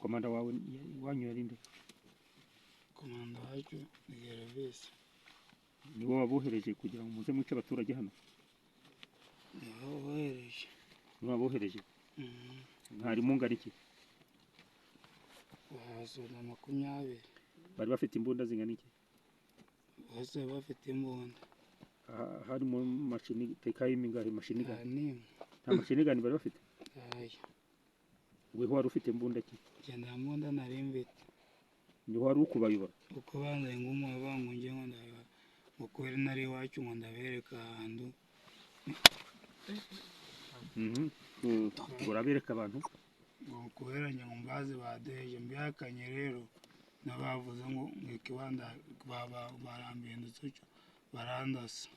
Komanda wawe wanyu yari nde? Komanda wacu ni Gervais. Niwe wabohereje kugira ngo muze mwice abaturage hano? Nibo bohereje. Niwe wabohereje? Mwari mungana iki? Basoda 20. Bari bafite imbunda zingana iki? Bose bafite imbunda. Harimo machine PKM ingahe, machine Nta gun? n'imwe. Nta machine gun bari bafite? Ntayo. Weho wari ufite imbunda ki? Njye nta mbunda nari mfite. Niho wari ukubayobora? Uko banzaye ngumuha ngo njye ngo ndaba ngo kubera nari iwacu ngo ndabereka ahantu. Urabereka abantu? Ngo kubera njye ngo mbazi badeje mbihakanye, rero nabavuze ngo ikibanda barambindutse cyo barandasa.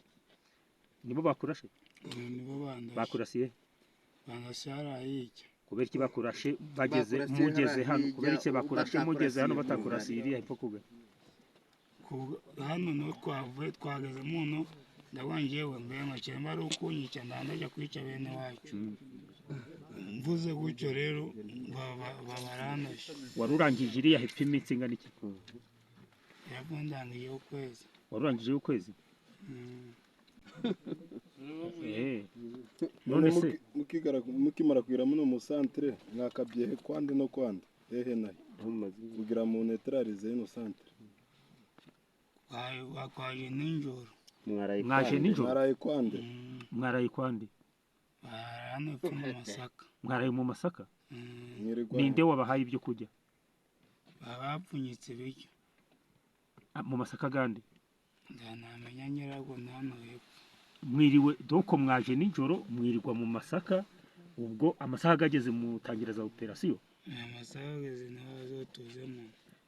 Nibo bakurashe? Nibo bandashe. Bakurasiye? Bandashe hariya hirya. Kubera iki bakurashe bageze Bakurasiye mugeze hariya hano? hirya, Kubera iki bakurashe mugeze hano, batakurasiye batakurasiye iriya hepfo kuga? Hano niho twavuye, twageze muno, ndavuga njyewe mbe ngo ari ukunyica ndajya kwica bene wacu. Mvuze gutyo rero babarandashe. Wari urangije iriya hepfo iminsi ingana iki? Yavuye ndangije ukwezi. Wari urangije ukwezi? None se Mukimara kugira muno mu centre, mwakabyehe kwande no kwande hehe nahe kugira mu neutralize ino centre? Bakwaje nijoro. Mwaje nijoro? Mwaraye kwande? Mwaraye kwande? Baraye hano epfo mu masaka. Mwaraye mu masaka? Mwirirwa? Ninde wabahaye ibyo kurya? Baba bapfunyitse ibiryo. Ah, mu masaka gande? Ndanamenya nyirabwo hano hepfo. Mwiriwe, donc mwaje nijoro, mwirirwa mu masaka, ubwo amasaha ageze mutangira za opération? Ni amasaha ageze niho bazotuzemo.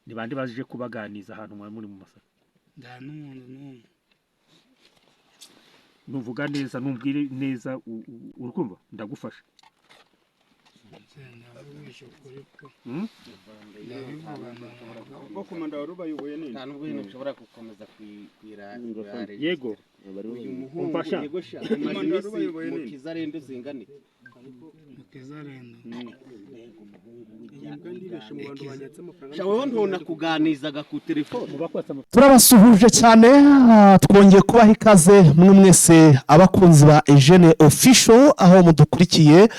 Ni bande baje kubaganiza ahantu mwari muri mu masaka? Nta n'umuntu n'umwe. Nuvuga neza, numbwire neza, urukumva ndagufasha. Ndavugisha ukuri pe. Mm? Ndabivuga ndavuga. Ubwo komanda wari ubayoboye nini? Nta nubwo ibintu nshobora gukomeza kwira. Yego. Uyu muhungu. Umfasha. Yego sha, umaze Komanda wari iminsi ubayoboye nini? mukiza rendo zingana iki? Mukizarendo. Sha, wowe ntona kuganizaga ku telefone. Mubakwatsa amafaranga. Turabasuhuje cyane, twongeye kubaha ikaze mwe mwese abakunzi ba Eugene Official aho mudukurikiye,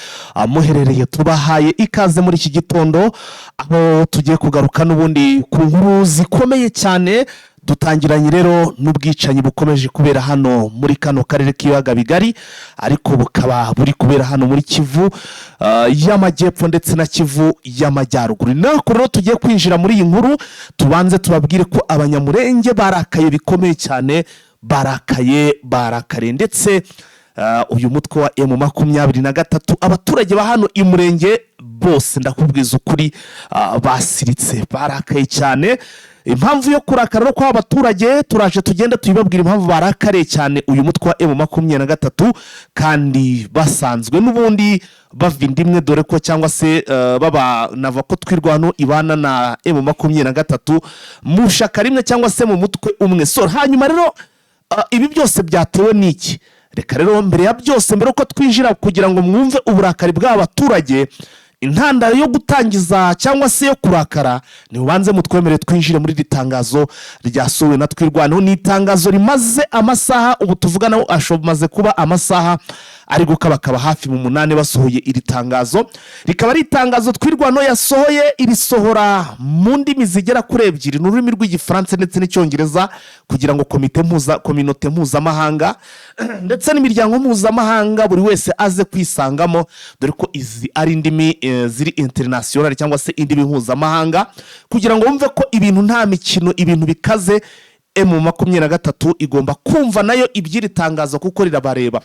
muherereye. Tubahaye ikaze muri iki gitondo aho tugiye kugaruka n'ubundi ku nkuru zikomeye cyane. Dutangiranye rero n'ubwicanyi bukomeje kubera hano muri kano karere k'ibiyaga bigari, ariko bukaba buri kubera hano muri Kivu y'Amajyepfo ndetse na Kivu y'Amajyaruguru. Nako rero tugiye kwinjira muri iyi nkuru, tubanze tubabwire ko Abanyamurenge barakaye bikomeye cyane, barakaye, barakariye ndetse uyu mutwe wa M23. Abaturage ba hano i Murenge bose, ndakubwiza ukuri, basiritse, barakaye cyane. Impamvu yo kurakara no kw'aba baturage turaje tugenda tuyibabwira, impamvu barakariye cyane uyu mutwe wa M23 kandi basanzwe n'ubundi bava inda imwe, dore ko cyangwa se baba nava ko Twirwano ibana na M23 mu shaka rimwe cyangwa se mu mutwe umwe. So hanyuma rero ibi byose byatewe n'iki? Reka rero mbere ya byose, mbere uko twinjira kugira ngo mwumve uburakari bw'aba baturage, intandaro yo gutangiza cyangwa se yo kurakara, ntibubanze mutwemere twinjire muri iri tangazo ryasohowe na Twirwaneho. Ni itangazo rimaze amasaha, ubu tuvugana ashomaze kuba amasaha ari gukabakaba hafi mu 8 basohoye iri tangazo. Rikaba ari itangazo Twirwaneho yasohoye, irisohora mu ndimi zigera kuri ebyiri, ni ururimi rw'Igifaransa ndetse n'Icyongereza, kugira ngo komite mpuza communauté mpuzamahanga ndetse n'imiryango mpuzamahanga buri wese aze kwisangamo, dore ko izi ari indimi ziri international cyangwa se indimi mpuzamahanga, kugira ngo wumve ko ibintu nta mikino, ibintu bikaze. M23 igomba kumva nayo iby'iri tangazo kuko rirabareba.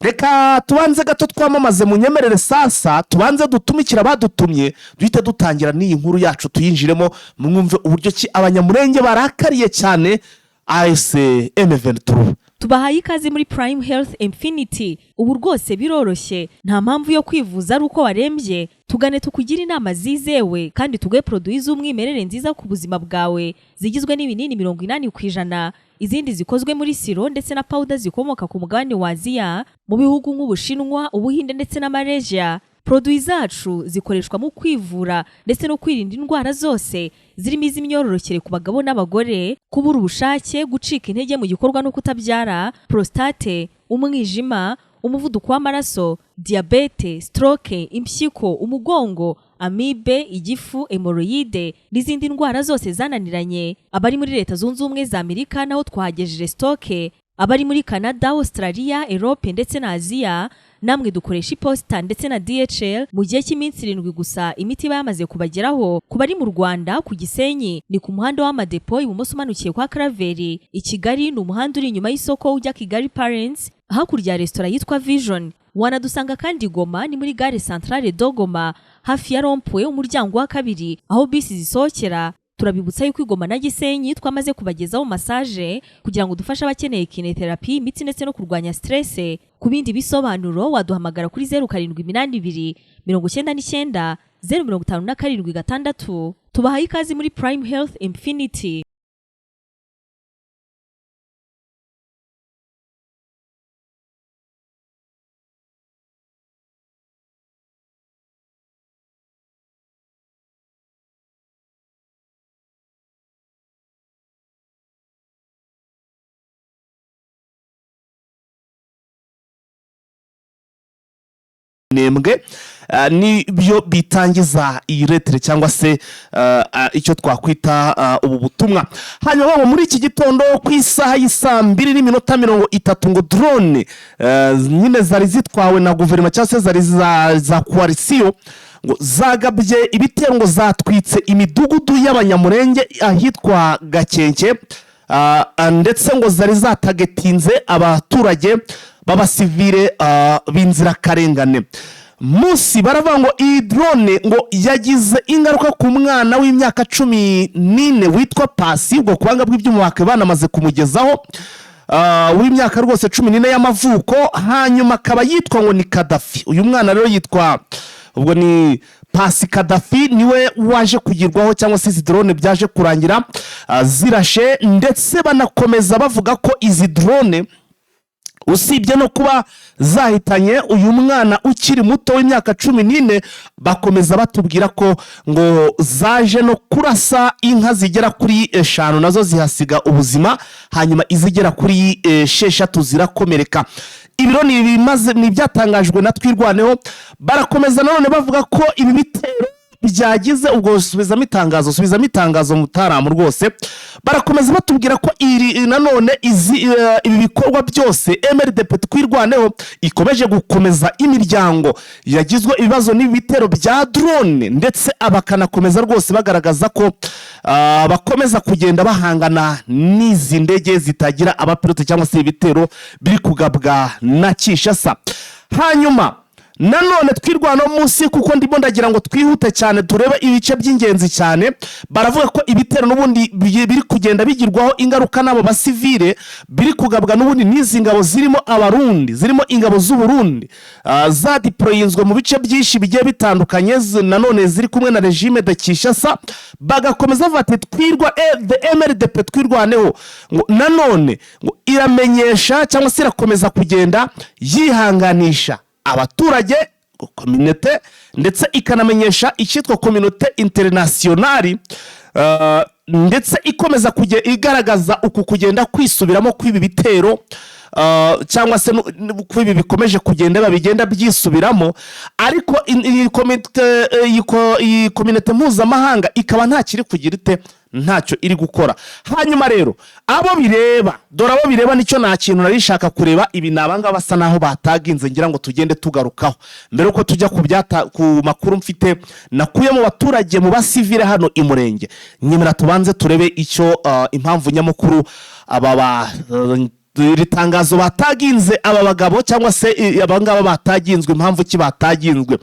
Reka tubanze gato twamamaze, munyemerere sasa tubanze dutumikira abadutumye, duhite dutangira n'iyi nkuru yacu, tuyinjiremo mwumve uburyo ki Abanyamurenge barakariye cyane AFC M23. Tubahaye ikaze muri Prime Health Infinity. Ubu rwose biroroshye, nta mpamvu yo kwivuza ari uko warembye. Tugane tukugire inama zizewe kandi tuguhe produits z'umwimerere nziza ku buzima bwawe, zigizwe n'ibinini 80%, izindi zikozwe muri sirop ndetse na powder zikomoka ku mugabane wa Aziya mu bihugu nk'Ubushinwa, Ubuhinde ndetse na Malaysia. Produits zacu zikoreshwa mu kwivura ndetse no kwirinda indwara zose zirimo iz'imyororokere ku bagabo n'abagore, kubura ubushake, gucika intege mu gikorwa no kutabyara, prostate, umwijima, umuvuduko w'amaraso, diyabete, stroke, impyiko, umugongo, amibe, igifu, hemoroyide n'izindi ndwara zose zananiranye. Abari muri Leta Zunze Ubumwe za Amerika naho twahagejeje stock, abari muri Canada, Australia, Europe ndetse na Aziya, namwe dukoresha iposita ndetse na DHL. Mu gihe cy'iminsi 7 gusa imiti iba yamaze kubageraho. Ku bari mu Rwanda ku Gisenyi ni ku muhanda w'Amadepo ibumoso umanukiye kwa Karaveri. I Kigali ni umuhanda uri inyuma y'isoko ujya Kigali Parents, hakurya ya resitora yitwa Vision. Wanadusanga kandi Goma ni muri gare Centrale de Goma, hafi ya rond-point, umuryango wa kabiri aho bisi zisohokera. Turabibutsa yuko i Goma na Gisenyi twamaze kubagezaho massage kugira ngo dufashe abakeneye kinetherapy, imitsi ndetse no kurwanya stress. Ku bindi bisobanuro waduhamagara kuri 0782 99 057 6. Tubahaye ikaze muri Prime Health Infinity. Nembwe nibyo bitangiza iyi lettre cyangwa se icyo twakwita ubu butumwa. Hanyuma bo muri iki gitondo ku isaha y'isaa 2:30 ngo drone nyine zari zitwawe na guverinoma cyangwa se zari za coalition ngo zagabye ibitero, ngo zatwitse imidugudu y'Abanyamurenge ahitwa Gakenke, ndetse ngo zari zatagetinze abaturage b'abasivile b'inzirakarengane. Munsi baravuga ngo iyi drone ngo yagize ingaruka ku mwana w'imyaka 14 witwa Pasi. Ubwo kubanga bw'ibyuma bakaba banamaze kumugezaho, w'imyaka rwose 14 y'amavuko, hanyuma akaba yitwa ngo ni Kadafi. Uyu mwana rero yitwa ubwo ni Pasi Kadafi, niwe waje kugirwaho cyangwa se izi drone byaje kurangira zirashe. Ndetse banakomeza bavuga ko izi drone usibye no kuba zahitanye uyu mwana ukiri muto w'imyaka 14, bakomeza batubwira ko ngo zaje no kurasa inka zigera kuri 5, nazo zihasiga ubuzima, hanyuma izigera kuri 6 zirakomereka. Ibiro ni ibimaze ni ibyatangajwe na Twirwaneho. Barakomeza nanone bavuga ko ibi bitero byagize ubwo, subizamo itangazo, subizamo itangazo mutaramu rwose. Barakomeza batubwira ko iri nanone izi ibi bikorwa byose MRDP Twirwaneho ikomeje gukomeza imiryango yagizwe ibibazo n'ibitero bya drone, ndetse abakanakomeza rwose bagaragaza ko bakomeza kugenda bahangana n'izi ndege zitagira abapilote cyangwa se ibitero biri kugabwa na Kinshasa. Hanyuma nanone Twirwanaho munsi, kuko ndimo ndagira ngo twihute cyane turebe ibice by'ingenzi cyane, baravuga ko ibitero n'ubundi biri kugenda bigirwaho ingaruka n'abo basivile, biri kugabwa n'ubundi n'izi ngabo zirimo Abarundi, zirimo ingabo z'Uburundi zadeployinzwe mu bice byinshi bigiye bitandukanye, nanone ziri kumwe na régime de Kinshasa. Bagakomeza bavuga ati twirwa the MRDP Twirwaneho ngo nanone ngo iramenyesha cyangwa se irakomeza kugenda yihanganisha abaturage, communauté, ndetse ikanamenyesha icyitwa communauté internationale, ndetse ikomeza kujya igaragaza uku kugenda kwisubiramo kw'ibi bitero, cyangwa se kw'ibi bikomeje kugenda biba bigenda byisubiramo, ariko iyi communauté mpuzamahanga ikaba nta kiri kugira ite, ntacyo iri gukora. Hanyuma rero abo bireba, dore abo bireba, nicyo nta kintu nari nshaka kureba. Ibi ni abangaba basa naho bataginze, ngira ngo tugende tugarukaho mbere yuko tujya ku makuru mfite nakuye mu baturage, mu basivile hano i Murenge. Nyemera tubanze turebe icyo impamvu nyamukuru aba ba iri tangazo bataginze aba bagabo cyangwa se abangaba bataginzwe, impamvu ki bataginzwe.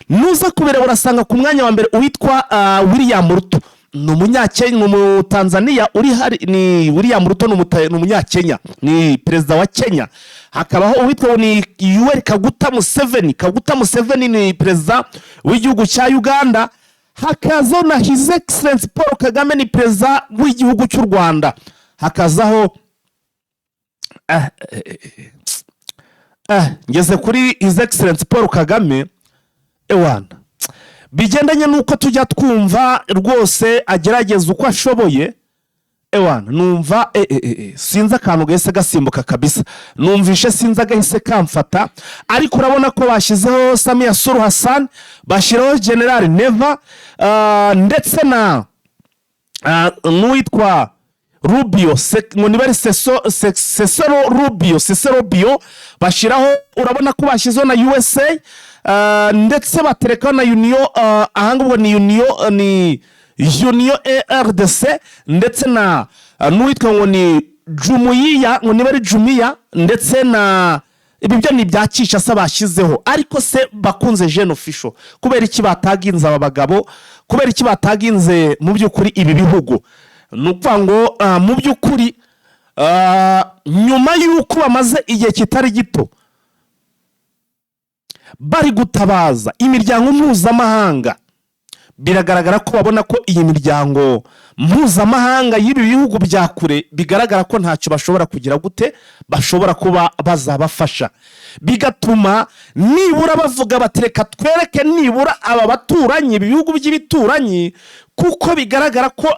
Nuza kubireba urasanga ku mwanya wa mbere uwitwa William Ruto, ni Umunyakenya, ni Umutanzaniya uri hari, ni William Ruto, ni Umunyakenya, ni perezida wa Kenya. Hakabaho uwitwa ni Yoweri Kaguta Museveni. Kaguta Museveni ni perezida w'igihugu cya Uganda. Hakazaho na His Excellence Paul Kagame, ni perezida w'igihugu cy'u Rwanda. Hakazaho ngeze kuri His Excellence Paul Kagame. Ewana, bigendanye n'uko tujya twumva rwose agerageza uko ashoboye. Ewana, numva sinzi akantu gahise gasimbuka kabisa, numvishe sinzi agahise kamfata. Ariko urabona ko bashyizeho Samia Suluhu Hassan, bashyiraho General Neva, ndetse na n'uwitwa Rubio, ngo niba ari Sesero Rubio, Sesero Rubio bashyiraho. Urabona ko bashyizeho na USA, ndetse baterekaho na Union, ahangaha ubwo ni Union, ni Union ERDC, ndetse na n'uwitwa ngo ni Jumuiya, ngo niba ari Jumiya, ndetse na ibi byo ni ibya Kinshasa bashyizeho. Ariko se bakunze Jene Official, kubera iki bataginze aba bagabo? Kubera iki bataginze mu by'ukuri ibi bihugu? Ni ukuvuga ngo mu by'ukuri, nyuma y'uko bamaze igihe kitari gito bari gutabaza imiryango mpuzamahanga, biragaragara ko babona ko iyi miryango mpuzamahanga y'ibi bihugu bya kure, bigaragara ko ntacyo bashobora kugira gute, bashobora kuba bazabafasha, bigatuma nibura bavuga bati: "Reka twereke nibura aba baturanyi, ibi bihugu by'ibituranyi," kuko bigaragara ko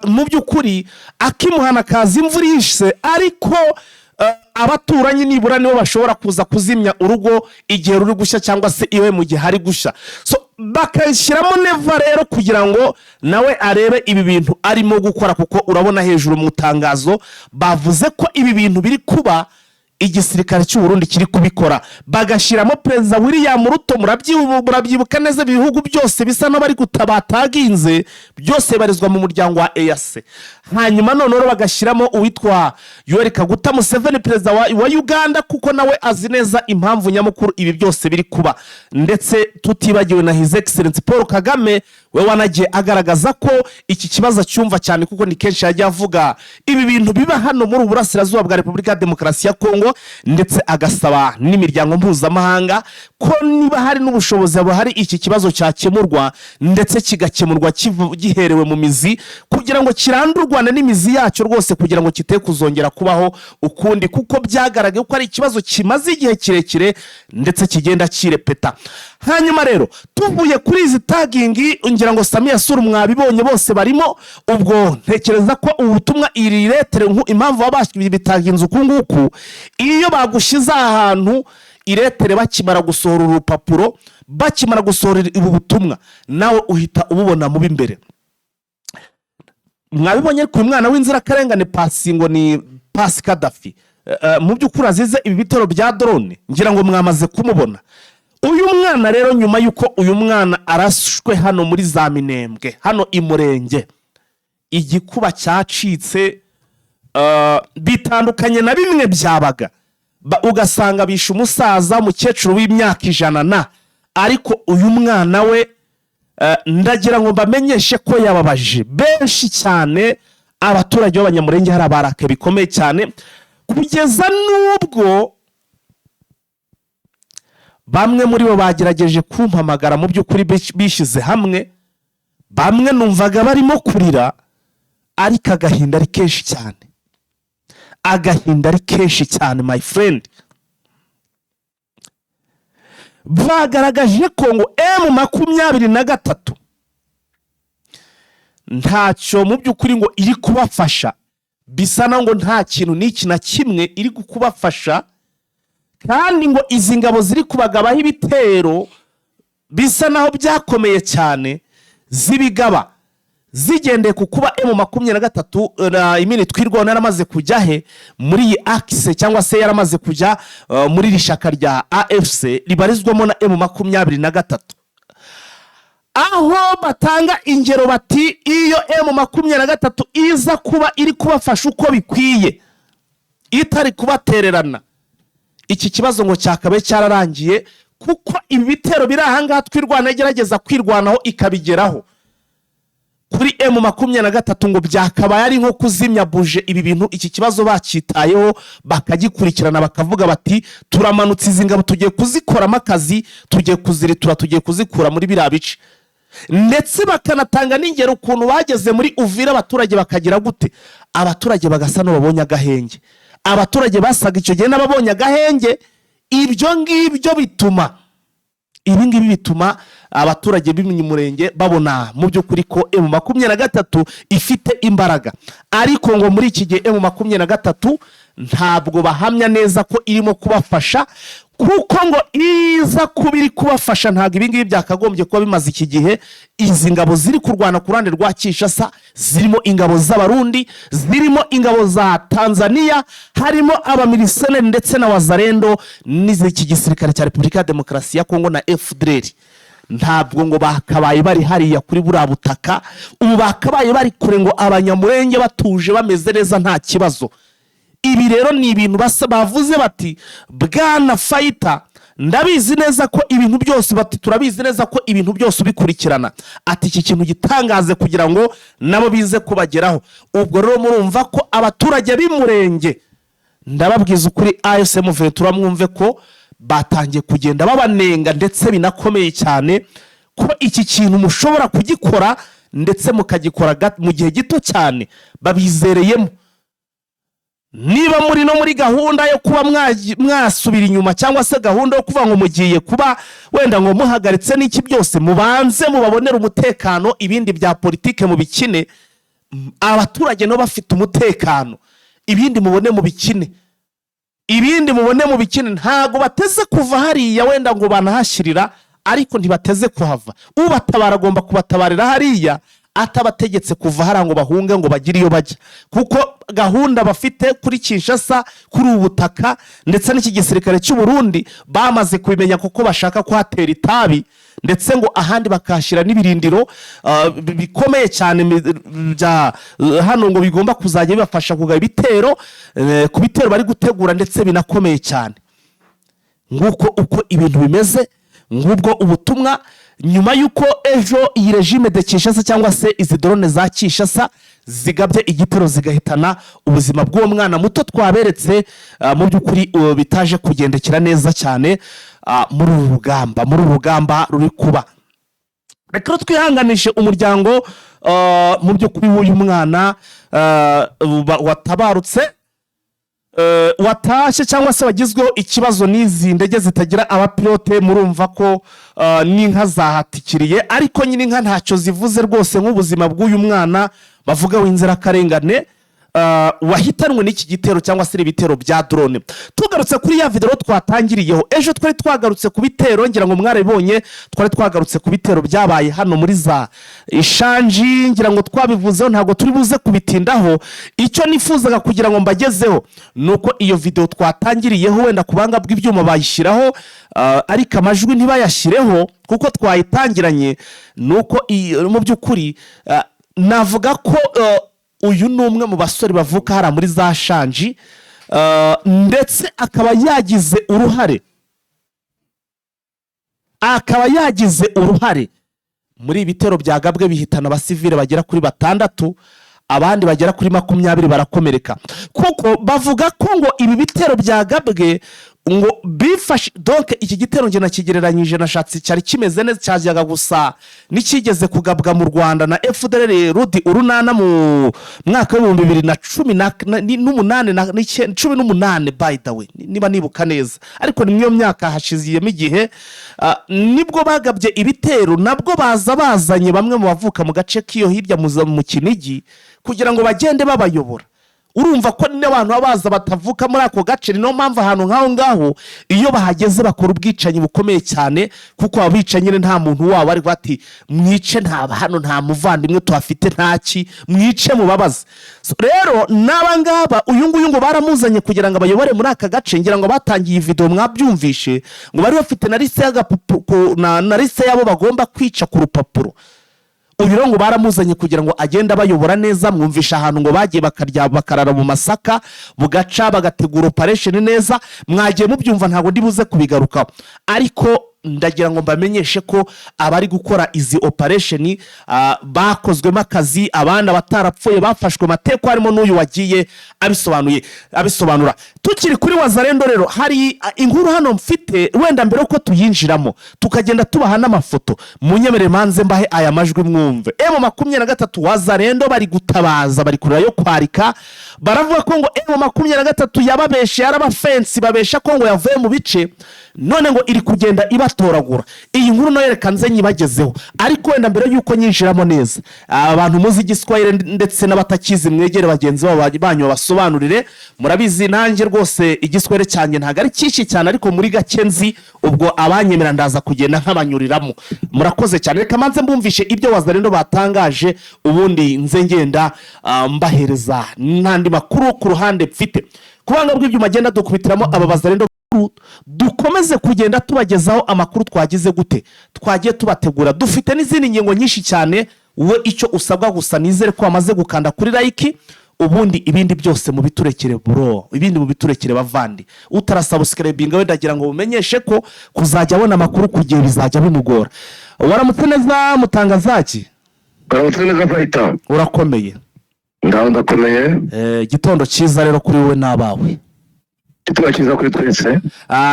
mu by'ukuri akimuhana kaza imvura yishe, ariko abaturanyi nibura nibo bashobora kuza kuzimya urugo igihe ruri gushya, cyangwa se iwe mu gihe hari gushya. So bakashyiramo Neva rero kugira ngo nawe arebe ibi bintu arimo gukora, kuko urabona hejuru mu itangazo bavuze ko ibi bintu biri kuba igisirikare cy'u Burundi kiri kubikora, bagashyiramo Perezida William Ruto. Murabyibuka neza, ibihugu byose bisa n'abari gutabataginze byose bibarizwa mu muryango wa EAC. Hanyuma noneho bagashyiramo uwitwa Yoweri Kaguta Museveni, perezida wa Uganda, kuko nawe azi neza impamvu nyamukuru ibi byose biri kuba, ndetse tutibagiwe na His Excellence Paul Kagame, we wanagiye agaragaza ko iki kibazo acyumva cyane, kuko ni kenshi yagiye avuga ibi bintu biba hano muri ubu burasirazuba bwa Repubulika ya Demokarasi ya Kongo, ndetse agasaba n'imiryango mpuzamahanga ko niba hari n'ubushobozi buhari iki kibazo cyakemurwa, ndetse kigakemurwa giherewe mu mizi, kugira ngo kirandurwane n'imizi yacyo rwose, kugira ngo kite kuzongera kubaho ukundi, kuko byagaragaye ko ari ikibazo kimaze igihe kirekire ndetse kigenda kirepeta. Hanyuma rero tuvuye kuri izi tagging, ngira ngo Samia Suluhu mwabibonye, bose barimo. Ubwo ntekereza ko ubu butumwa, iri lettre, impamvu baba bitaginze uku nguku, iyo bagushyize ahantu i lettre, bakimara gusohora urupapuro, bakimara gusohora ubu butumwa, nawe uhita ububona mu b'imbere. Mwabibonye ko uyu mwana w'inzirakarengane Pasi, ngo ni Pasi Kadafi, mu by'ukuri azize ibi bitero bya drone, ngira ngo mwamaze kumubona uyu mwana. Rero nyuma y'uko uyu mwana arashwe hano muri za Minembwe, hano i Murenge, igikuba cyacitse, bitandukanye na bimwe byabaga, ugasanga bishe umusaza, umukecuru w'imyaka 100 na, ariko uyu mwana we, ndagira ngo mbamenyeshe ko yababaje benshi cyane. Abaturage b'Abanyamurenge hari abarake bikomeye cyane, kugeza n'ubwo bamwe muri bo bagerageje kumpamagara, mu by'ukuri bishyize hamwe. Bamwe numvaga barimo kurira, ariko agahinda ari kenshi cyane, agahinda ari kenshi cyane, my friend. Bagaragaje ko ngo M23 ntacyo mu by'ukuri ngo iri kubafasha, bisa na ngo nta kintu n'iki na kimwe iri kubafasha, kandi ngo izi ngabo ziri kubagabaho ibitero bisa naho byakomeye cyane, zibigaba zigendeye ku kuba M23 na imini Twirwaneho yaramaze kujya he muri iyi axe, cyangwa se yaramaze kujya muri iri shyaka rya AFC ribarizwamo na M23, aho batanga ingero bati: "Iyo M23 iza kuba iri kubafasha uko bikwiye, itari kubatererana, iki kibazo ngo cyakabaye cyararangiye, kuko ibi bitero biri ahangaha Twirwana igerageza kwirwanaho ikabigeraho kuri M23, ngo byakabaye ari nko kuzimya buje." Ibi bintu, iki kibazo bacyitayeho, bakagikurikirana, bakavuga bati: "Turamanutse, izi ngabo tugiye kuzikoramo akazi, tugiye kuziritura, tugiye kuzikura muri biriya bice." Ndetse bakanatanga n'ingero ukuntu bageze muri Uvira, abaturage bakagira gute, abaturage bagasa n'ababonye agahenge. Abaturage basaga icyo gihe n'ababonye agahenge. Ibyo ngibyo bituma Ibi ngibi bituma abaturage b'Umunyamurenge babona mu by'ukuri ko M23 ifite imbaraga, ariko ngo muri iki gihe M23 ntabwo bahamya neza ko irimo kubafasha, kuko ngo iza kuba iri kubafasha ntabwo ibi ngibi byakagombye kuba bimaze iki gihe. Izi ngabo ziri kurwana ku ruhande rwa Kinshasa zirimo ingabo z'Abarundi, zirimo ingabo za Tanzania, harimo abamiliseneri ndetse na Wazalendo n'iz'iki gisirikare cya Repubulika ya Demokarasi ya Kongo na FDLR. Ntabwo ngo bakabaye bari hariya kuri buriya butaka, ubu bakabaye bari kure, ngo Abanyamurenge batuje bameze neza, nta kibazo. Ibi rero ni ibintu basa bavuze bati: "Bwana Fighter, ndabizi neza ko ibintu byose", bati: "Turabizi neza ko ibintu byose ubikurikirana", ati: "Iki kintu gitangaze kugira ngo nabo bize kubageraho." Ubwo rero murumva ko abaturage b'Imurenge, ndababwiza ukuri, AFC M23 mwumve ko batangiye kugenda babanenga ndetse binakomeye cyane, ko iki kintu mushobora kugikora ndetse mukagikora mu gihe gito cyane babizereyemo. Niba muri no muri gahunda yo kuba mwasubira inyuma, cyangwa se gahunda yo kuvuga ngo mugiye kuba wenda ngo muhagaritse n'iki byose, mubanze mubabonere umutekano, ibindi bya politike mubikine. Abaturage nabo bafite umutekano, ibindi mubone mubikine, ibindi mubone mubikine. Ntabwo bateze kuva hariya wenda ngo banahashyirira, ariko ntibateze kuhava. Ubatabara agomba kubatabarira hariya, atabategetse kuva hariya ngo bahunge, ngo bagire iyo bajya, kuko gahunda bafite kuri Kinshasa, kuri ubu butaka, ndetse n'iki gisirikare cy'u Burundi bamaze kubimenya, kuko bashaka kuhatera itabi, ndetse ngo ahandi bakahashyira n'ibirindiro bikomeye cyane bya hano, ngo bigomba kuzajya bibafasha kugaba ibitero ku bitero bari gutegura ndetse binakomeye cyane. Nguko uko ibintu bimeze. Ngubwo ubutumwa nyuma y'uko ejo iyi régime de Kinshasa, cyangwa se izi drone za Kinshasa, zigabye igitero zigahitana ubuzima bw'uwo mwana muto twaberetse. Mu by'ukuri bitaje kugendekera neza cyane muri uru rugamba ruri kuba. Reka rero twihanganishe umuryango mu by'ukuri w'uyu mwana watabarutse, watashye, cyangwa se wagizweho ikibazo n'izi ndege zitagira abapilote. Murumva ko n'inka zahatikiriye, ariko nyine inka ntacyo zivuze rwose nk'ubuzima bw'uyu mwana bavuga w'inzirakarengane wahitanwe n'iki gitero, cyangwa se ibitero bya drone. Tugarutse kuri ya videwo twatangiriyeho ejo, twari twagarutse ku bitero, ngira ngo mwarabibonye, twari twagarutse ku bitero byabaye hano muri za Ishanji, ngira ngo twabivuzeho, ntabwo turi buze kubitindaho. Icyo nifuzaga kugira ngo mbagezeho ni uko iyo videwo twatangiriyeho, wenda ku buhanga bw'ibyuma bayishyiraho, ariko amajwi ntibayashyireho kuko twayitangiranye, ni uko mu by'ukuri navuga ko uyu ni umwe mu basore bavuka hariya muri za Shanji, ndetse akaba yagize uruhare muri ibi bitero byagabwe bihitana abasivile bagera kuri batandatu, abandi bagera kuri 20 barakomereka, kuko bavuga ko ngo ibi bitero byagabwe ngo bifashe. Donc iki gitero njye nakigereranyije, nashatse cyari kimeze neza, cyajyaga gusa n'ikigeze kugabwa mu Rwanda na FDLR Rudi Urunana mu mwaka w'ibihumbi bibiri na cumi n'umunani 18, by the way, niba nibuka neza, ariko ni muri myaka, hashiziyemo igihe. Nibwo bagabye ibitero, nabwo baza bazanye bamwe mu bavuka mu gace k'iyo hirya mu Kinigi kugira ngo bagende babayobora. Urumva ko n'abantu baba baza batavuka muri ako gace. Ni niyo mpamvu ahantu nk'aho ngaho iyo bahageze bakora ubwicanyi bukomeye cyane, kuko aba bicanyi nyine nta muntu wabo ari bati: "Mwice, nta hano nta muvandimwe tuhafite, ntaki, mwice mubabaze." So, rero n'aba ngaba, uyu nguyu ngo baramuzanye kugira ngo abayobore muri aka gace. Ngira ngo batangiye iyi videwo mwabyumvishe, ngo bari bafite na liste na liste y'abo bagomba kwica ku rupapuro. Uyu rero ngo baramuzanye kugira ngo agende abayobora neza. Mwumvisha ahantu ngo bagiye bakarya, bakarara mu masaka, bugaca bagategura operation neza. Mwagiye mubyumva, ntabwo ndi buze kubigarukaho, ariko ndagira ngo mbamenyeshe ko abari gukora izi operation bakozwemo akazi, abandi abatarapfuye bafashwe amateko, harimo n'uyu wagiye abisobanuye abisobanura. Tukiri kuri Wazalendo rero, hari inkuru hano mfite, wenda mbere yuko tuyinjiramo tukagenda tubaha n'amafoto, munyemerere manze mbahe aya majwi mwumve. M23, Wazalendo bari gutabaza, bari kurira yo kwarika. Baravuga ko ngo M23 yababeshe, yarabafensi, babesha ko ngo yavuye mu bice, none ngo iri kugenda ibasubiza inyuma. kubatoragura. Iyi nkuru nayo reka nze nyibagezeho, ariko wenda mbere y'uko nyinjiramo neza, abantu muzi Igiswahili ndetse n'abatakizi, mwegere bagenzi babo banyu babasobanurire. Murabizi, nanjye rwose Igiswahili cyanjye ntabwo ari cyinshi cyane, ariko muri gake nzi, ubwo abanyemera ndaza kugenda nk'abanyuriramo. Murakoze cyane. Reka manze mbumvishe ibyo Wazalendo batangaje, ubundi nze ngenda mbahereza n'andi makuru ku ruhande mfite. Ku buhanga bw'ibyuma agenda dukubitiramo aba Bazalendo, dukomeze kugenda tubagezaho amakuru twagize gute, twagiye tubategura. Dufite n'izindi ngingo nyinshi cyane. We icyo usabwa gusa, nizere ko wamaze gukanda kuri like, ubundi ibindi byose mubiturekere bro, ibindi mubiturekere bavandi. Utarasubscribinga we, ndagira ngo mumenyeshe ko kuzajya abona amakuru ku gihe bizajya bimugora. Waramutse neza, mutangazaji? Uramutse neza, Fayita. Urakomeye? Ngaho, ndakomeye. Igitondo cyiza rero kuri wowe n'abawe. Tuba cyiza kuri twese.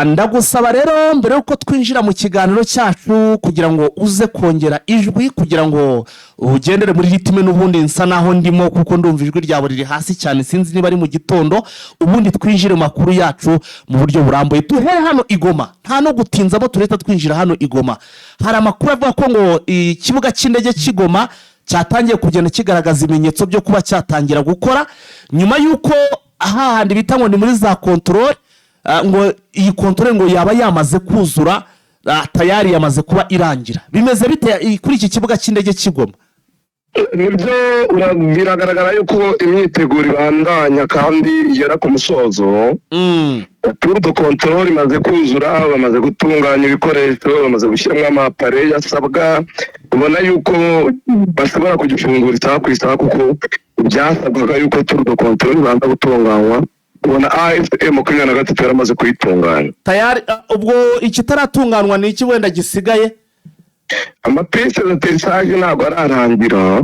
Ndagusaba rero, mbere y'uko twinjira mu kiganiro cyacu, kugira ngo uze kongera ijwi, kugira ngo ugendere muri rythme n'ubundi nsa naho ndimo, kuko ndumva ijwi ryawe riri hasi cyane, sinzi niba ari mu gitondo. Ubundi twinjire mu makuru yacu mu buryo burambuye. Duhere hano i Goma, nta no gutinzamo, turahita twinjira hano i Goma. Hari amakuru avuga ko ngo ikibuga cy'indege cy'i Goma cyatangiye kugenda kigaragaza ibimenyetso byo kuba cyatangira gukora, nyuma y'uko hahandi bita ngo ni muri za contrôle, ngo iyi contrôle ngo yaba yamaze kuzura, tayari yamaze kuba irangira. Bimeze bite kuri iki kibuga cy'indege cy'i Goma? Nibyo, biragaragara yuko imyiteguro ibandanya kandi igera ku musozo. Tour de contrôle imaze kuzura, bamaze gutunganya ibikoresho, bamaze gushyiramo ama appareils asabwa. Ubona yuko bashobora kugifungura isaha ku isaha, kuko byasabwaga yuko tour de contrôle ibanza gutunganywa. Ubona AFC 23 yaramaze kuyitunganya. Tayari. Ubwo ikitaratunganywa ni iki wenda gisigaye? Ama pistes d'atterrissage ntabwo ararangira,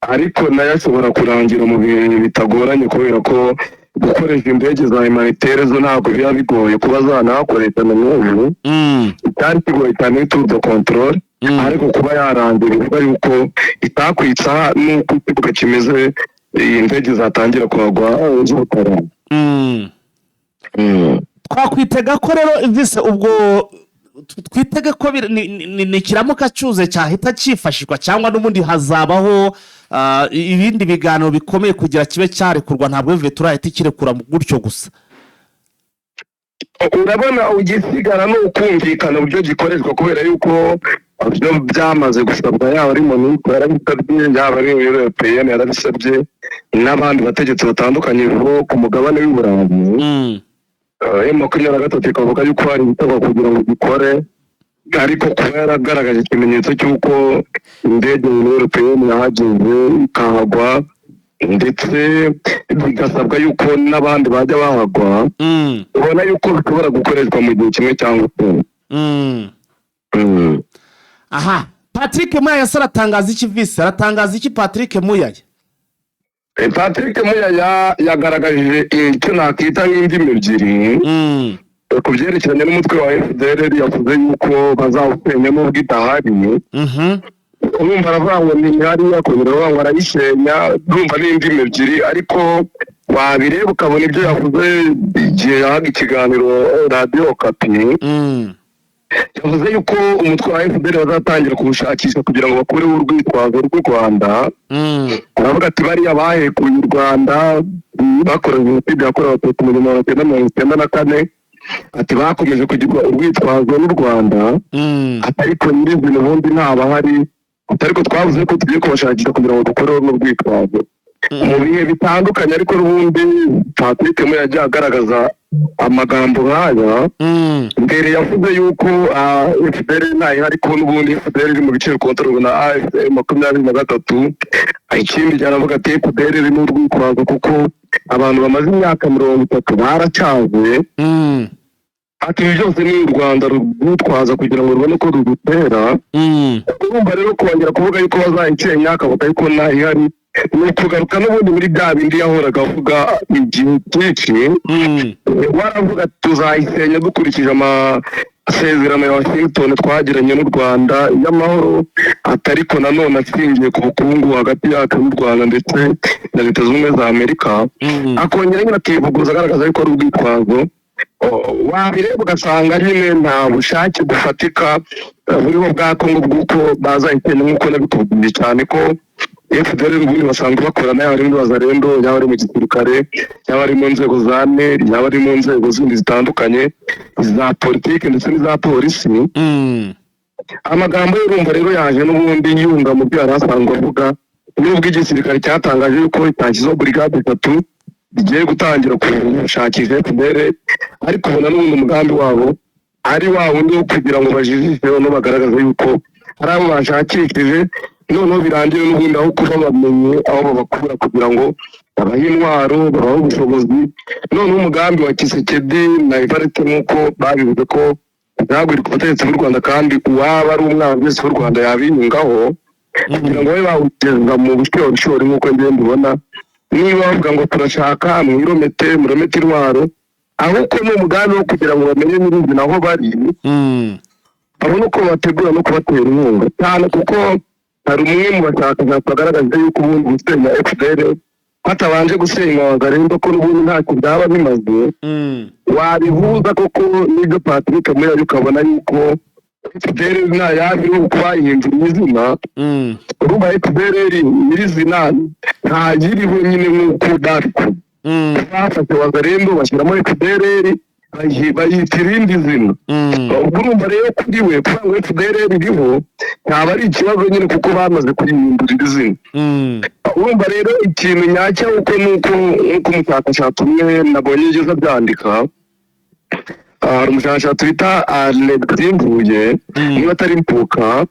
ariko nayo ashobora kurangira mu bihe bitagoranye, kubera ko gukoresha indege za humanitaire zo ntabwo biba bigoye kuba zanahakoresha na n'ubu. Icyari kigoye cyane ni tour de contrôle, ariko kuba yarangira bivuga yuko itakwitsa n'uko ikibuga kimeze, iyi ndege zatangira kuhagwa z'ubutara. Twakwitega ko rero vise ubwo twitege ko ni kiramuka cyuze cyahita cyifashishwa, cyangwa n'ubundi hazabaho ibindi biganiro bikomeye kugira kibe cyarekurwa? Ntabwo bivuye turahita ikirekura gutyo gusa. Urabona, ugisigara ni ukumvikana uburyo gikoreshwa, kubera yuko byo byamaze gusabwa, yaba ari MONUSCO yarabisabye, yaba ari européenne yarabisabye, n'abandi bategetsi batandukanye bo ku mugabane w'i Burayi. M23 ikavuga yuko hari ibisabwa kugira ngo gikore, ariko kuba yaragaragaje ikimenyetso cy'uko indege européenne yahageze ikahagwa, ndetse bigasabwa yuko n'abandi bajya bahagwa, ubona yuko bishobora gukoreshwa mu gihe kimwe cyangwa ikindi. Aha Patrick Muyaya se aratangaza iki? Vise aratangaza iki Patrick Muyaya? Patrick Muyaya yagaragaje icyo nakita nk'indimi ebyiri ku byerekeranye n'umutwe wa FDLR. Yavuze yuko bazawusenya n'ubwo idahari. Urumva, aravuga ngo ni hariya, akongera aravuga ngo arayisenya. Urumva ni indimi ebyiri, ariko wabireba ukabona ibyo yavuze igihe yahaga ikiganiro Radiyo Okapi. Yavuze yuko umutwe wa FDLR bazatangira kuwushakisha kugira ngo bakureho urwitwazo rw'u Rwanda. Aravuga ati bariya bahekuye u Rwanda, bakorewe Jenoside yakorewe Abatutsi mu 1994, ati bakomeje kugirwa urwitwazo n'u Rwanda, ati ariko nyirizina ubundi ntabahari, ati ariko twavuze ko tugiye kubashakisha kugira ngo dukureho n'urwitwazo mu bihe bitandukanye. Ariko n'ubundi Patrick Muyaya yagiye agaragaza amagambo nk'aya. Mbere yavuze yuko FDLR ntayihari, ariko n'ubundi FDLR iri mu bice bikontororwa na AFC 23. Ikindi cyaravuga ati FDLR ni urwitwazo, kuko abantu bamaze imyaka 30 baracyaze. Ati ibi byose ni u Rwanda rurwitwaza kugira ngo rubone ko rudutera. Urumva rero, kongera kuvuga yuko bazayisenya, akavuga yuko ntayihari, ni ukugaruka n'ubundi muri bya bindi yahoraga avuga igihe cyinshi. Waravuga ati tuzayisenya dukurikije amasezerano ya Washington twagiranye n'u Rwanda y'amahoro, atariko nanone ashingiye ku bukungu hagati yacu n'u Rwanda ndetse na Leta Zunze Ubumwe za Amerika. Akongera nyine akivuguruza agaragaza yuko ari urwitwazo. Wabireba ugasanga nyine nta bushake bufatika buriho bwa Kongo bw'uko bazayitenda, nk'uko nabikubwiye, cyane ko FDLR ubundi basanzwe bakorana, yaba ari muri Wazalendo, yaba ari mu gisirikare, yaba ari mu nzego za NER, yaba ari mu nzego zindi zitandukanye za politiki ndetse n'iza polisi. Amagambo y'urumva rero yaje n'ubundi yunga mu byo yari asanzwe avuga, nubwo igisirikare cyatangaje yuko itashyizeho burigade eshatu rigiye gutangira gushakisha FDLR, ariko ubona n'ubundi umugambi wabo ari wa wundi wo kugira ngo bajijishe, noneho bagaragaze yuko hari abo bashakishije, noneho birangire n'ubundi aho kuba bamenye aho babakura kugira ngo babahe intwaro, babahe ubushobozi. Noneho umugambi wa Tshisekedi na Evariste, nk'uko babivuze ko ntagwirwa ubutegetsi bw'u Rwanda, kandi uwaba ari umwanzi wese w'u Rwanda yabiyungaho kugira ngo babe bawugeza mu bushorishori. Nk'uko ngiye mbibona, niba bavuga ngo turashaka mwiromete, muromete intwaro, ahubwo ni umugambi wo kugira ngo bamenye nyirizina aho bari, babone uko bategura no kubatera inkunga, cyane kuko hari umwe mu bashakashatsi bagaragaza yuko ubundi gusenya FDLR hatabanje gusenya Wazalendo ko n'ubundi ntacyo byaba bimaze. Wabihuza koko n'ibyo Patrick Muyaya, ukabona yuko FDLR nta yaba iriho kuko bayihinduriye izina. Urumva FDLR nyirizina ntayiriho nyine nk'uko babikoze. Bafashe Wazalendo bashyiramo FDLR, bayita irindi zina. Ubwo urumva rero kuri we kuvuga ngo FDLR iriho ntabwo ari ikibazo nyine, kuko bamaze kuyihindurira izina. Urumva rero ikintu nyacyo uko nuko nk'uko umushakashatsi umwe nabonye yigeze abyandika, hari umushakashatsi wita Alexis Mvuye, niba atari Mpuka,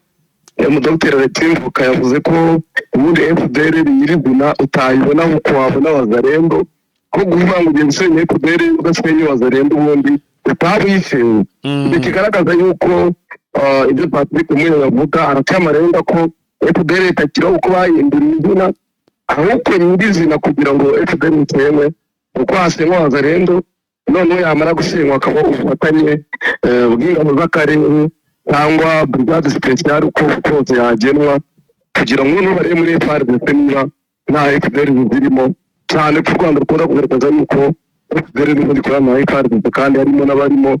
umudogiteri Alexis Mvuka yavuze ko ubundi FDLR nyirizina utayibona nk'uko wabona Wazalendo, ko kuvuga ngo ugiye gusenya FDLR udasenye Wazalendo ubundi utaba uyisenya. Ibyo kigaragaza yuko ibyo Patrick Muyaya avuga araca amarenga ko FDLR itakiriho uko bahinduriye izina, ahubwo nyirizina kugira ngo FDLR isenywe uko hasenywa Wazalendo, noneho yamara gusenywa hakaba ubufatanye bw'ingabo z'akarere cyangwa brigade spéciale, uko kose yagenwa, kugira ngo noneho barebe muri FARDC niba nta FDLR zirimo, cyane ko u Rwanda rukunda kugaragaza yuko FDLR n'ubundi ikorana na FARDC kandi harimo n'abarimo.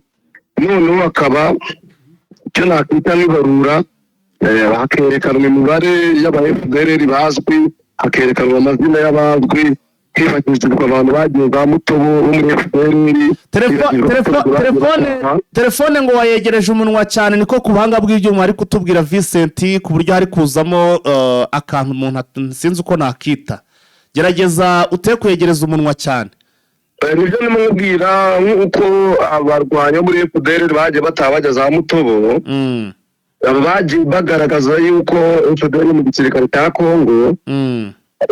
Noneho hakaba icyo nakwita nk'ibarura, hakerekanwa imibare y'aba FDLR bazwi, hakerekanwa amazina y'abazwi, hifashishijwe abantu bagiye za Mutobo bo muri FDLR. Telefone ngo wayegereje umunwa cyane, niko ku buhanga bw'ibyuma ari kutubwira Vincent, ku buryo hari kuzamo akantu umuntu sinzi uko nakita. Gerageza ute kwegereza umunwa cyane. Nibyo nimubwira, nk'uko abarwanya muri FDLR bagiye bataha bajya za Mutobo, bagiye bagaragaza yuko FDLR mu gisirikare cya Kongo.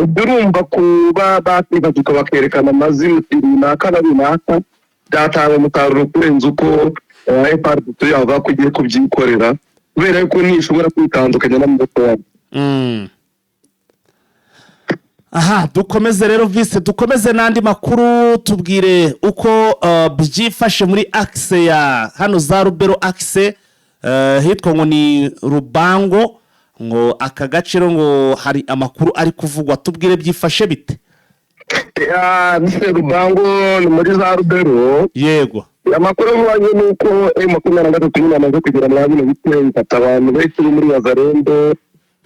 Ubwo urumva kuba bakwifashishwa bakerekana amazina runaka na runaka byatanga umusaruro kurenza uko FARDC yavuga ko igiye kubyikorera, kubera yuko ntishobora kwitandukanya n'amaboko yabo. Aha dukomeze rero vise, dukomeze n'andi makuru. Tubwire uko byifashe muri axe ya hano za Rubero, axe hitwa ngo ni Rubango, ngo aka gace rero ngo hari amakuru ari kuvugwa. Tubwire byifashe bite? Ya, Rubango ni muri za Rubero. Yego. Amakuru avuganye ni uko M23 nyine amaze kugera muri bino bice, ifata abantu benshi bo muri Wazalendo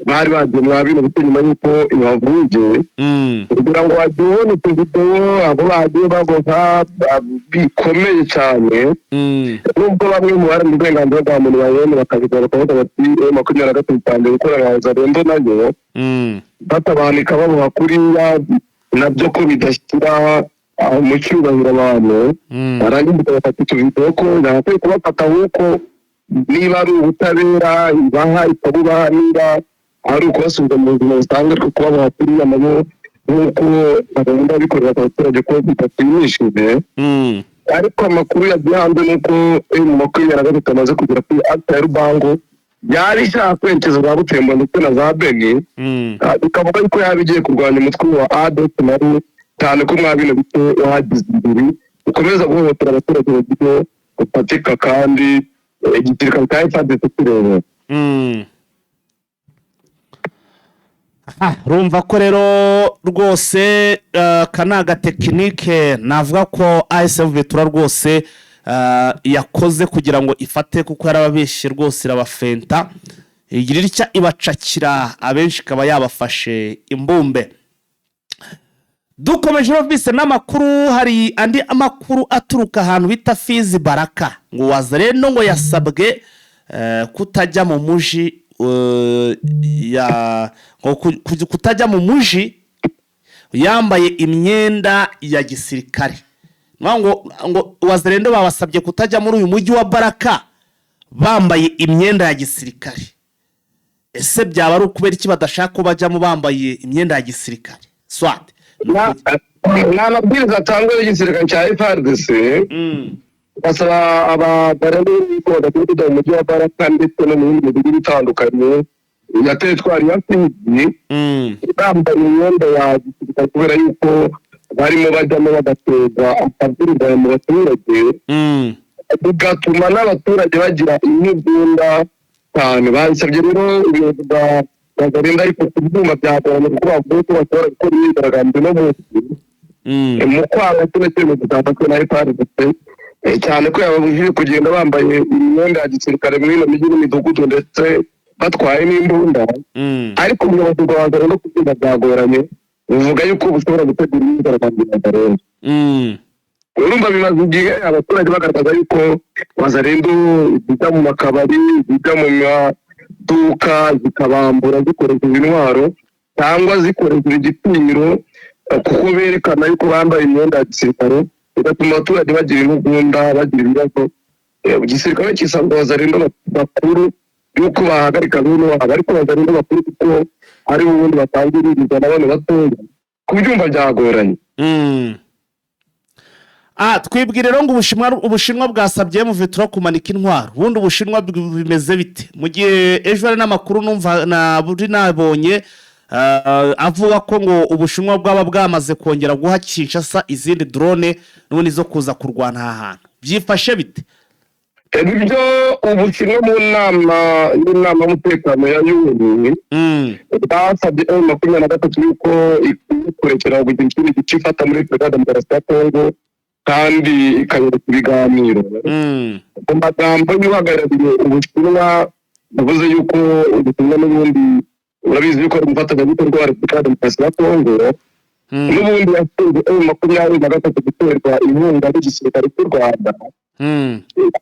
bari bagiye muri bino bice nyuma y'uko ibavuye, kugira ngo wajye ubona utuvidewo abo bagiye baboha bikomeye cyane, nubwo bamwe mu baharanira uburenganzira bwa muntu bayibona bakabivuga, bakavuga bati M23 itangiye gukora nka Wazalendo nayo, batabanika baboha kuriya, nabyo ko bidashyira mu cyubahiro abantu. Barangiza bagafata utuvidewo ko yagakwiye kubafata, nk'uko niba ari ubutabera ibaha ikabubaha, niba ari ukubasubiza mu buzima busanzwe, ariko kubaboha kuriya nabo nk'uko bagenda bikorera abaturage ko bidashimishije. Ariko amakuru yagiye hanze ni uko M23 amaze kugera kuri axe ya Rubango, yari ishaka kwerekeza za Butembo ndetse na za Beni. Bikavuga yuko yaba igiye kurwanya umutwe wa ADF nari, cyane ko mwa bino bice wahagize imbere ukomeza guhohotera abaturage mu buryo bufatika, kandi igisirikare cya FARDC kirebera. Urumva ko rero rwose aka ni agatekinike navuga ko AFC M23 rwose yakoze kugira ngo ifate, kuko yarababeshye rwose, irabafenta, igira itya ibacakira abenshi, ikaba yabafashe imbumbe. Dukomeje bise n'amakuru, hari andi amakuru aturuka ahantu bita Fizi Baraka, ngo Wazalendo ngo yasabwe kutajya mu muji ya ngo kutajya mu muji yambaye imyenda ya gisirikare. Ngo Wazalendo babasabye kutajya muri uyu mujyi wa Baraka bambaye imyenda ya gisirikare. Ese byaba ari ukubera iki badashaka ko bajyamo bambaye imyenda ya gisirikare? Swat. Ni amabwiriza atangwa n'igisirikare cya FARDC, basaba abagore ko badakwiye kujya mu mujyi wa Baraka ndetse no mu yindi midugudu itandukanye ya teritwari ya Fizi bambaye imyenda ya gisirikare, kubera yuko barimo bajyamo bagateza akaduruvayo mu baturage, bigatuma n'abaturage bagira intugunda cyane. Babisabye rero ubuyobozi bwa Wazalendo, ariko kubyumva byagoranye, kuko bavuga ko bashobora gukora imyigaragambyo no munsi mu kwanga kino cyemezo cyafashwe na FARDC, cyane ko yababujije kugenda bambaye imyenda ya gisirikare muri ino mijyi n'imidugudu, ndetse batwaye n'imbunda. Ariko ubuyobozi bwa Wazalendo kubyumva byagoranye, buvuga yuko bushobora gutegura imyigaragambyo ya Wazalendo. Urumva bimaze igihe abaturage bagaragaza yuko Wazalendo zijya mu makabari, zijya mu maduka, zikabambura zikoresheje intwaro cyangwa zikoresheje igitinyiro, kuko berekana yuko bambaye imyenda ya gisirikare, bigatuma abaturage bagira intugunda, bagira ibibazo. Igisirikare kisabwa Wazalendo bakuru yuko bahagarika bene wabo, ariko Wazalendo bakuru kuko ari ubundi batangiriza na bano batoya, kubyumva byagoranye. Twibwire rero ngo Ubushinwa bwasabye M23 kumanika intwaro. Ubundi Ubushinwa bimeze bite? Mu gihe ejo hari n'amakuru numva buri nabonye avuga ko ngo Ubushinwa bwaba bwamaze kongera guha Kinshasa izindi drone n'ubundi zo kuza kurwana aha hantu. Byifashe bite? Ibyo Ubushinwa mu nama y'inama y'umutekano ya UN bwasabye M23 yuko ikwiye kurekera kugira ikindi gice ifata muri Repubulika ya Demokarasi ya Kongo, kandi ikayoboka ibiganiro. Mu magambo y'uhagarariye Ubushinwa, yavuze yuko Ubushinwa n'ubundi urabizi yuko ari umufatanyabikorwa wa Repubulika ya Demokarasi ya Kongo, n'ubundi yashinze M23 guterwa inkunga n'igisirikare cy'u Rwanda.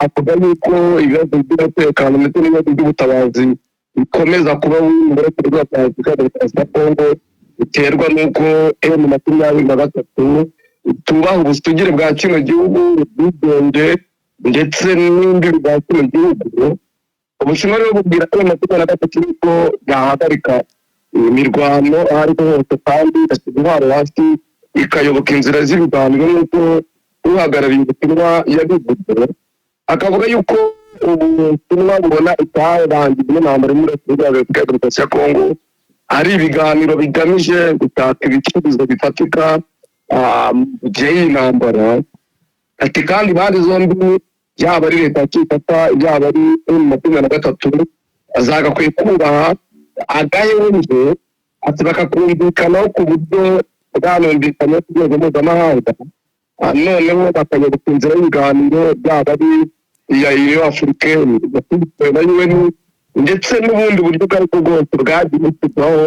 Avuga yuko ibibazo by'umutekano ndetse n'ibibazo by'ubutabazi bikomeza kuba mu burasirazuba bwa Repubulika ya Demokarasi ya Kongo biterwa n'uko M23 itubaha ubusugire bwa kino gihugu, ubwigenge ndetse n'imbibi bwa kino gihugu. Ubushinwa rero bubwira M23 yuko yahagarika imirwano aho ariho hose, kandi igashyira intwaro hasi, ikayoboka inzira z'ibiganiro, nk'uko uhagarariye Ubushinwa yabivuze. Akavuga yuko Ubushinwa bubona icyarangiza n'intambara muri Repubulika ya Demokarasi ya Kongo ari ibiganiro bigamije gushaka ibisubizo bifatika mu gihe y'intambara. Ati kandi impande zombi, yaba ari leta ya Kinshasa, yaba ari M23, zagakwiye kubaha agahenge, ati bakakumvikanaho ku buryo bwanumvikanye ku rwego mpuzamahanga, noneho bakayoboka inzira y'ibiganiro, byaba ari iya Union Africaine yashyizweho na UN, ndetse n'ubundi buryo ubwo aribwo bwose bwagiye bushyirwaho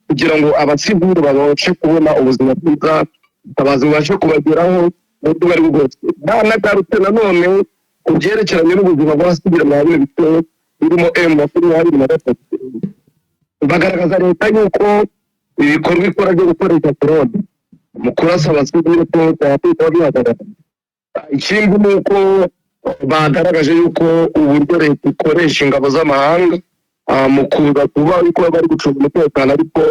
kugira ngo abasivili babashe kubona ubuzima bwiza, ubutabazi bubashe kubageraho mu buryo ubwo aribwo bwose. Banagarutse nanone ku byerekeranye n'ubuzima bw'abasivili mwa bino bice birimo M23, bagaragaza leta yuko ibikorwa ikora byo gukoresha drone mu kurasa abasivili ko byakwiye kuba bihagarara. Ikindi ni uko bagaragaje yuko uburyo leta ikoresha ingabo z'amahanga mu kuza kuba yuko bari gucunga umutekano, ariko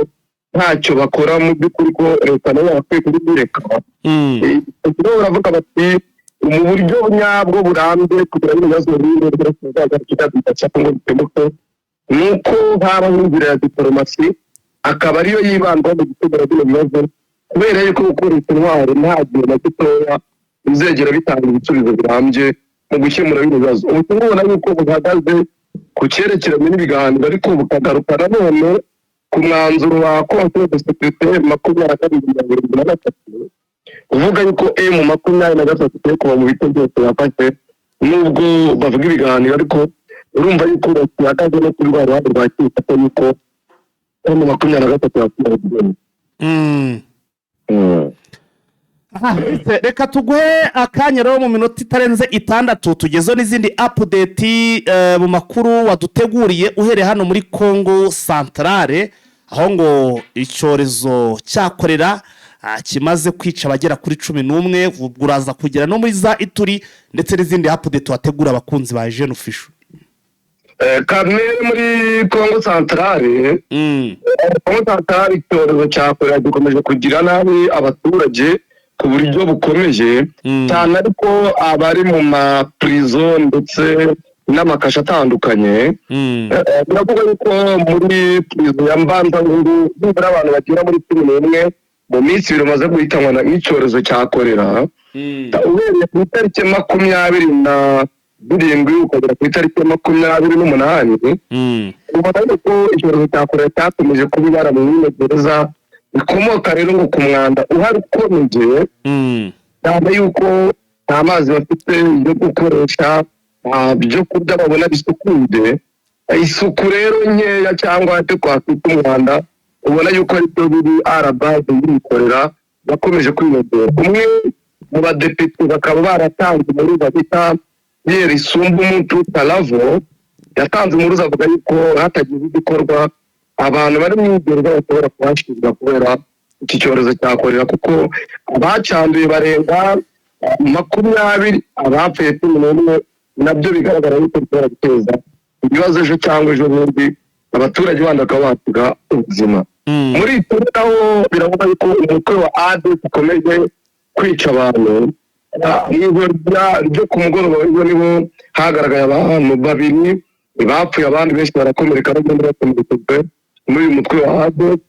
ntacyo bakora mu by'ukuri, ko leta nayo yakwiye kubireka. Rero baravuga bati mu buryo nyabwo burambye kugira ngo ibibazo biri mu burasirazuba cya Kongo bikemuke, ni uko habaho inzira ya diporomasi, akaba ariyo yibandwaho mu gukemura bino bibazo, kubera yuko gukoresha intwaro nta gihe na gitoya bizegera bitanga ibisubizo birambye mu gukemura bino bibazo. Ubutumwa ubona yuko buhagaze ku cyerekeranye n'ibiganiro, ariko bukagaruka nanone Ku mwanzuro wa Conseil de sécurité 2273, uvuga yuko M23 ikwiye kuva mu bice byose yafashe, nubwo bavuga ibiganiro, ariko urumva yuko ihagaze no kuri rwa ruhande rwa Kinshasa, yuko M23 yakwiye. Aha, reka tuguhe akanya rero mu minota itarenze 6, tugezeho n'izindi update mu makuru waduteguriye, uhereye hano muri Congo Centrale, aho ngo icyorezo cya korera kimaze kwica abagera kuri 11. Ubwo uraza kugera no muri za Ituri ndetse n'izindi update wategura abakunzi ba Jeune Official. Kamere muri Congo Centrale, Congo Centrale, icyorezo cya korera gikomeje kugira nabi abaturage ku buryo bukomeje cyane, ariko abari mu mapurizo ndetse n'amakasho atandukanye. Biravuga yuko muri purizo ya Mbanza Ngungu nibura abantu bagera muri 11 mu minsi 2 bamaze guhitanwa n'icyorezo cya korera, uhereye ku itariki 27 ukagera ku itariki 28. Ubona yuko icyorezo cya korera cyakomeje kuba ibara mu bino gereza, bikomoka rero ngo ku mwanda uhari ukomeje cyane, yuko nta mazi bafite yo gukoresha, nta byo kurya babona bisukuye. Isuku rero nkeya cyangwa icyo twakwita umwanda, ubona yuko aribyo biri arabaze y'ibikorera bakomeje kwiyongera. Umwe mu badepite bakaba baratanze impuruza bita Pierre Sumbu Talavo, yatanze impuruza avuga yuko hatagize igikorwa, abantu bari mu igereza bashobora kuhashyirwa kubera iki cyorezo cya korera, kuko abacanduye barenga 20, abapfuye 11. Nabyo bigaragara yuko bishobora guteza ibibazo ejo cyangwa ejo bundi, abaturage bandi bakaba basiga ubuzima. Muri Ituri naho biravuga yuko umutwe wa ADF ukomeje kwica abantu. Mu ijoro ryo ku mugoroba w'ejo niho hagaragaye abantu babiri bapfuye, abandi benshi barakomereka, bagenda bakomerekejwe muri uyu mutwe wa ADF.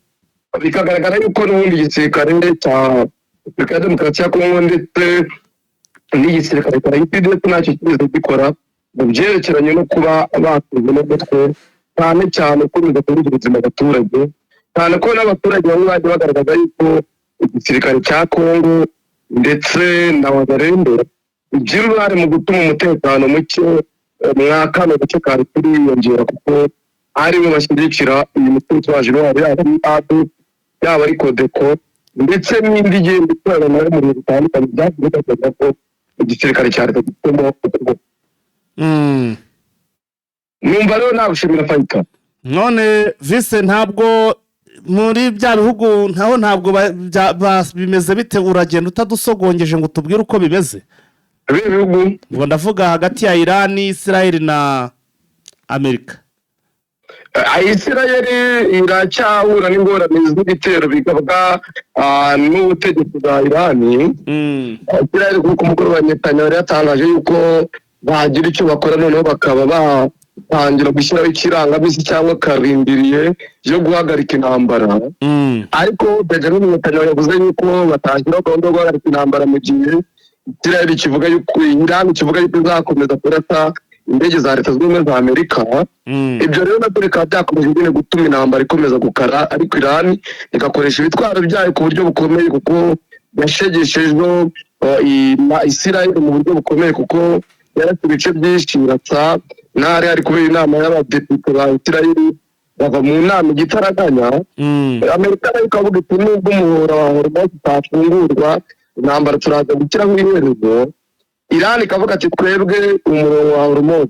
Bikagaragara yuko n'ubundi igisirikare cya Repubulika ya Demokarasi ya Kongo ndetse n'igisirikare cya UPDF ntacyo kigeze gikora mu byerekeranye no kuba bakuze n'umutwe, cyane cyane ukomeza kubuza ubuzima abaturage, cyane ko n'abaturage bamwe bagiye bagaragaza yuko igisirikare cya Kongo ndetse na Wazalendo bigira uruhare mu gutuma umutekano muke mwa kano gace kari turiyongera, kuko aribo bashyigikira iyi mitwe itwaje intwaro, yaba ari ADF, yaba ari Codeco ndetse n'indi igenda ikorana nayo mu bihe bitandukanye. Byagiye bigaragaza ko igisirikare cya leta gifitemo ukuboko. Numva rero nagushimira, Fayita. None vise, ntabwo muri bya bihugu ntaho ntabwo bimeze bite? Uragenda utadusogongeje ngo tubwire uko bimeze. Ibihe bihugu? Ngo ndavuga hagati ya Irani, Israel na Amerika. Isirayeli iracyahura n'ingorane z'ibitero bigabwa n'ubutegetsi bwa Irani. Isirayeli, kuko umugoroba Netanyahu yari yatangaje yuko bagira icyo bakora, noneho bakaba batangira gushyiraho ikirangaminsi cyangwa karindiriye yo guhagarika intambara. Ariko Benjamin Netanyahu yavuze yuko batashyiraho gahunda yo guhagarika intambara mu gihe Isirayeli kivuga yuko, Irani kivuga yuko izakomeza kurasa indege za Leta Zunze Ubumwe za Amerika. Ibyo rero nabyo bikaba byakomeje nyine gutuma intambara ikomeza gukara, ariko Irani igakoresha ibitwaro byayo ku buryo bukomeye, kuko yashegeshejwe Isirayeli mu buryo bukomeye, kuko yaretse ibice byinshi irasa n'ahari hari kubera inama y'abadepite ba Isirayeli, bava mu nama igitaraganya. Amerika nayo ikavuga iti: "Nubwo umuhora wa Hormuz utafungurwa, intambara turaza gushyiraho iherezo." Irani ikavuga ati: "Twebwe umurongo wa Hormuz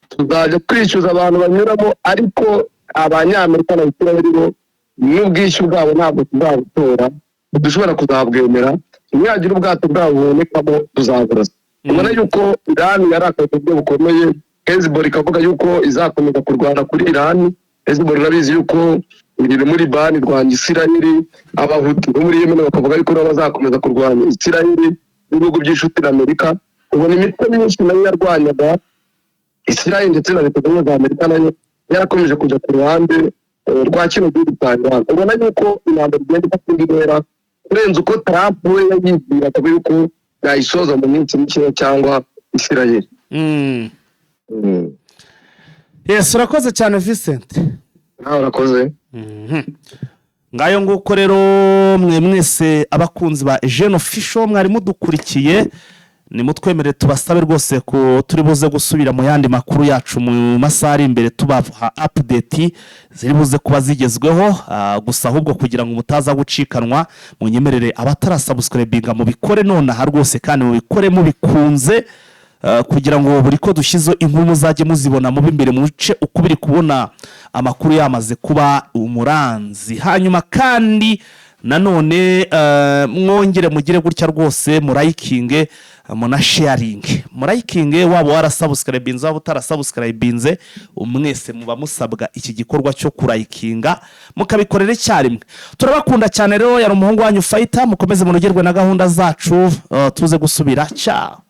tuzajya twishyuza abantu banyuramo, ariko Abanyamerika na Isirayeli bo n'ubwishyu bwabo ntabwo tuzabutora, ntidushobora kuzabwemera. Nihagira ubwato bwabo bubonekamo, tuzaburasa." Ubona yuko Irani yarakaye ku buryo bukomeye. Hezbollah ikavuga yuko izakomeza kurwana kuri Irani. Hezbollah urabizi yuko iri muri bani irwanya Isirayeli. Abahutu bo muri Yemen bakavuga yuko nabo bazakomeza kurwanya Isirayeli n'ibihugu by'inshuti na Amerika. Ubona imitwe myinshi nayo yarwanyaga Isirayeli ndetse na Leta Zunze Ubumwe za Amerika nayo yarakomeje kujya ku ruhande rwa kino gihugu cya Iran. Ubona yuko intambara igenda ifata indi ntera kurenza uko Trump we yayibwiraga yuko yayisoza mu minsi mikeya cyangwa Isirayeli. Yes, urakoze cyane, Vincent. Nawe urakoze. Ngayo nguko rero, mwe mwese abakunzi ba Jeune Official mwari mudukurikiye, nimutwemere tubasabe rwose ko turi buze gusubira mu yandi makuru yacu mu masaha ari imbere, tubaha update ziri buze kuba zigezweho. Gusa ahubwo kugira ngo mutaza gucikanwa, munyemerere abatarasubscribinga mubikore nonaha rwose, kandi mubikore mubikunze, kugira ngo buri ko dushyizeho inkuru muzajye muzibona mube imbere, muce uko biri kubona amakuru yamaze kuba umuranzi. Hanyuma kandi nanone mwongere mugire gutya rwose, murayikinge, munasharinge, murayikinge. Waba warasubscribinze, waba utarasubscribinze, mwese muba musabwa iki gikorwa cyo kurayikinga, mukabikorera icyarimwe. Turabakunda cyane rero. Yari umuhungu wanyu Fayita. Mukomeze munogerwe na gahunda zacu, tuze gusubira. Ciao.